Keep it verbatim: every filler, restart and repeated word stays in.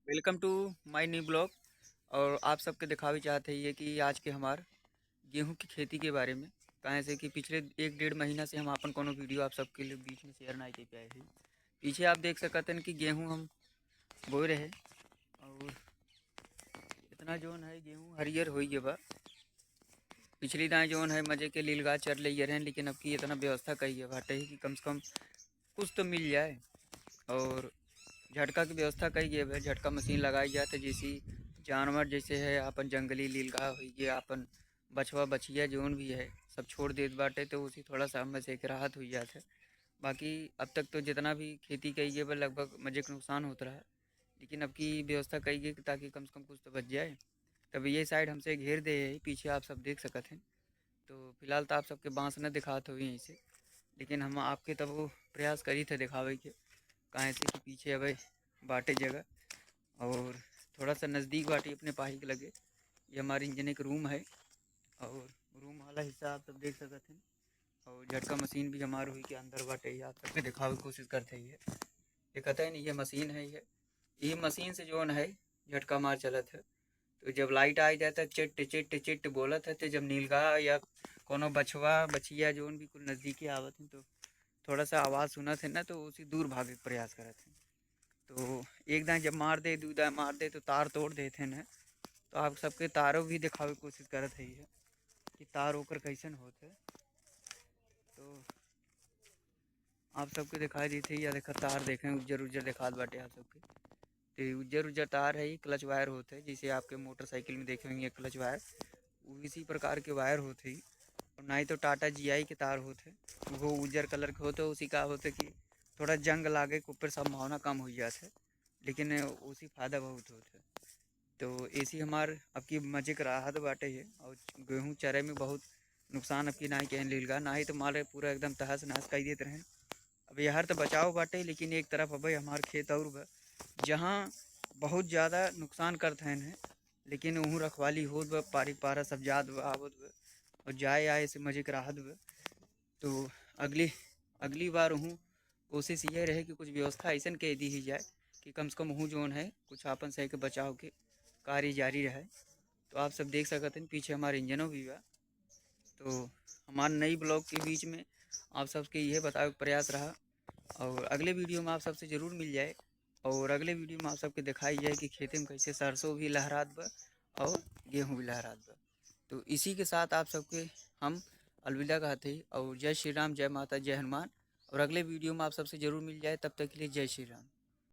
Welcome to my new blog। और आप सबके दिखावे चाहत है ये कि आज के हमार गेहूं की खेती के बारे में, काहे से कि पिछले एक डेढ़ महीना से हम आपन कोनो वीडियो आप सबके लिए बीच में शेयर नहीं कर पाए हैं। पीछे आप देख सकत हैं कि गेहूं हम बोए रहे और इतना जोन है गेहूं हरियर हो गए बा। पिछली दाएँ जोन है मजे के लीलगाय चर ले रहन, लेकिन अब की इतना व्यवस्था कही है बाटे कि कम से कम कुछ तो मिल जाए। और झटका की व्यवस्था कही गई है, झटका मशीन लगाई जात है, जैसी जानवर जैसे है अपन जंगली लीलगाय हुई गया, अपन बछवा बछिया जोन भी है सब छोड़ देत बाटे, तो उसी थोड़ा सा हमें से एक राहत हुई जात है। बाकी अब तक तो जितना भी खेती कही गई बा लगभग मजे के नुकसान होत रहा, लेकिन अब की व्यवस्था कही गई कि ताकि कम से कम कुछ तो बच जाए। तब ये साइड हमसे घेर दे है पीछे, आप सब देख सकत हैं। तो फिलहाल तो आप सबके बांस न दिखात हुई यहीं से, लेकिन हम आपके तब वो प्रयास करी थे दिखावे के, काहे से कि पीछे अबे बाटे जगह और थोड़ा सा नज़दीक बाटे अपने पाही के लगे। ये हमारे इंजन एक रूम है और रूम वाला हिस्सा आप सब देख सकत हैं। और झटका मशीन भी हमार हुई के अंदर बाटे, ये आप सबके दिखावे की कोशिश करते ही है। ये कहते हैं नहीं, ये मशीन है, ये ये मशीन से जोन है झटका मार चलत है। तो जब लाइट आ जाता है, चिट चिट चिट बोलत है, तो जब नीलगाय या कोनो बछवा बछिया जोन भी कुल नज़दीकी आवत हैं तो थोड़ा सा आवाज़ सुनत है ना, तो उसी दूर भागे के प्रयास करत हैं। तो एक दाएँ जब मार दे, दू दाएँ मार दे, तो तार तोड़ देते हैं ना। तो आप सबके तारों भी दिखावे की कोशिश करत है ये कि तार ओकर कैसन होत है। तो आप सबके दिखाई देते ही या देखा तार देखें उज्जर उज्जर दिखात बाटे आप सबके। तो ये उज्जर उज्जर तार है, ये क्लच वायर होत है, जैसे आपके मोटरसाइकिल में देखे होंगे क्लच वायर, वो इसी प्रकार के वायर होत है। और ना ही तो टाटा जीआई के तार होत है, वो उज्जर कलर के होते, उसी का होते कि थोड़ा जंग लागे के ऊपर संभावना कम हो जात है, लेकिन उसी फायदा बहुत होत है। तो ऐसी हमार अब की मजे के राहत बाटे है। और गेहूँ चरे में बहुत नुकसान अब की ना ही कहन लीलगाय, ना ही तो मारे पूरा एकदम तहस नहस कर देते रहें। अब यार तो बचाव बाटे, लेकिन एक तरफ अबे हमार खेत और बा, जहाँ बहुत ज़्यादा नुकसान करत हैं, लेकिन वहूँ रखवाली होत बा, पारी पारा सब जात बा, आवत बा, और जाए आए से मजे के राहत बा। तो अगली, अगली बार वहूँ कोशिश ये रहे कि कुछ व्यवस्था ऐसन कह दी ही जाए कि कम से कम वहूँ जोन है कुछ आपन सही के बचाव के कार्य जारी रहे। तो आप सब देख सकत हैं पीछे हमारे इंजनों भी बा। तो हमार नई ब्लॉग के बीच में आप सबके यह बतावे के प्रयास रहा, और अगले वीडियो में आप सबसे ज़रूर मिल जाए, और अगले वीडियो में आप सबके दिखाई जाए कि खेते में कैसे सरसों भी लहरात बा और गेहूँ भी लहरात बा। तो इसी के साथ आप सबके हम अलविदा कहते हैं, और जय श्री राम, जय माता, जय हनुमान, और अगले वीडियो में आप सबसे ज़रूर मिल जाए। तब तक के लिए जय श्री राम।